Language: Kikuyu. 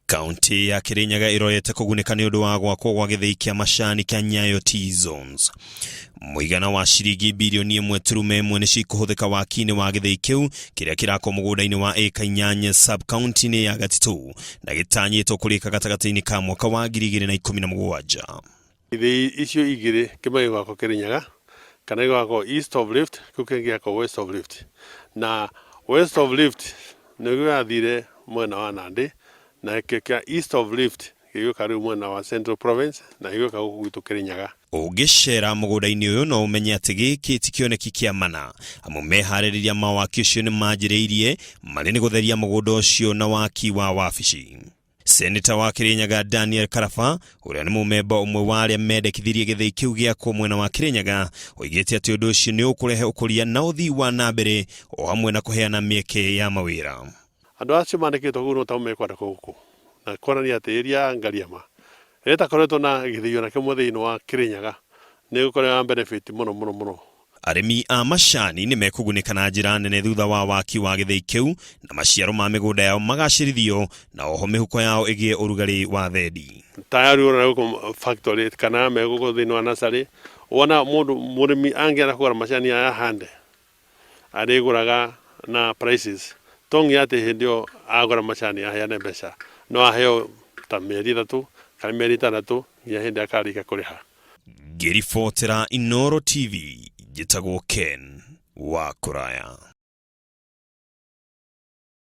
Kaunti ya Kirinyaga ĩrorete kũgunĩka nĩ ũndũ wa gwakwo gwa gĩthĩi kĩa macani kĩa Nyayo Tea Zones. Mũigana wa ciringi birioni 1.1 nĩcio ikũhũthĩka waki-inĩ wa gĩthĩi kĩu kĩrĩa kĩrakwo mũgũnda-inĩ wa ĩka 8 sub county-inĩ ya Gatitũ na gĩtanyĩtwo kũrĩka gatagatĩ-inĩ ka mwaka wa 2017. Ithĩi icio igĩrĩ, kĩmwe gĩgwakwo Kĩrĩnyaga kana gĩgwakwo East of Rift, kĩu kĩngĩ gĩakwo West of Rift. Na West of Rift nĩguo yathire mwena wa Nandi, na kĩo kĩa East of Rift gĩgĩũka rĩu mwena wa Central Province na gĩgĩũka gũkũ gwitũ Kĩrĩnyaga. Ũngĩcera mũgũnda-inĩ ũyũ no ũmenye atĩ gĩkĩ ti kĩoneki kĩa mana, amu meharĩrĩria ma waki ũcio nĩ manjĩrĩirie marĩ nĩ gũtheria mũgũnda ũcio na waki wa wabici. Seneta wa Kirinyaga Daniel Karaba ũrĩa nĩ mũmemba ũmwe wa arĩa mendekithirie gĩthĩi kĩu gĩakwo mwena wa Kirinyaga oigĩte atĩ ũndũ ũcio nĩ ũkũrehe ũkũria na ũthii wa na mbere o hamwe na kũheana mĩeke ya mawĩra. Andũ acio mandĩkĩtwo kũu no tao mekwandĩkwo gũkũ, na kuonania atĩ area ya Ngariama ĩrĩa ĩtakoretwo na gĩthĩi ona kĩmwe thĩinĩ wa Kirinyaga nĩ ĩgũkorwo ya benefit mũno mũno mũno. Arĩmi a macani nĩ mekũgunĩka na njĩra nene thutha wa waki wa gĩthĩi kĩu na maciaro ma mĩgũnda yao magacĩrithio na oho mĩhuko yao ĩgĩe ũrugarĩ wa thendi. Tayari ũrona gũkũ factory kana me gũkũ thĩinĩ wa nursery, wona mũndũ mũrĩmi angĩenda kũgũra macani aya ahande, arĩgũraga na prices to nginya atĩ hĩndĩ ĩyo agũra macani aheane mbeca, no aheo ta mĩeri 3 kana mĩeri 6 nginya hĩndĩ akarĩkia kũrĩha. Ngĩribotera Inooro TV, njĩtagwo Ken wa Kũraya.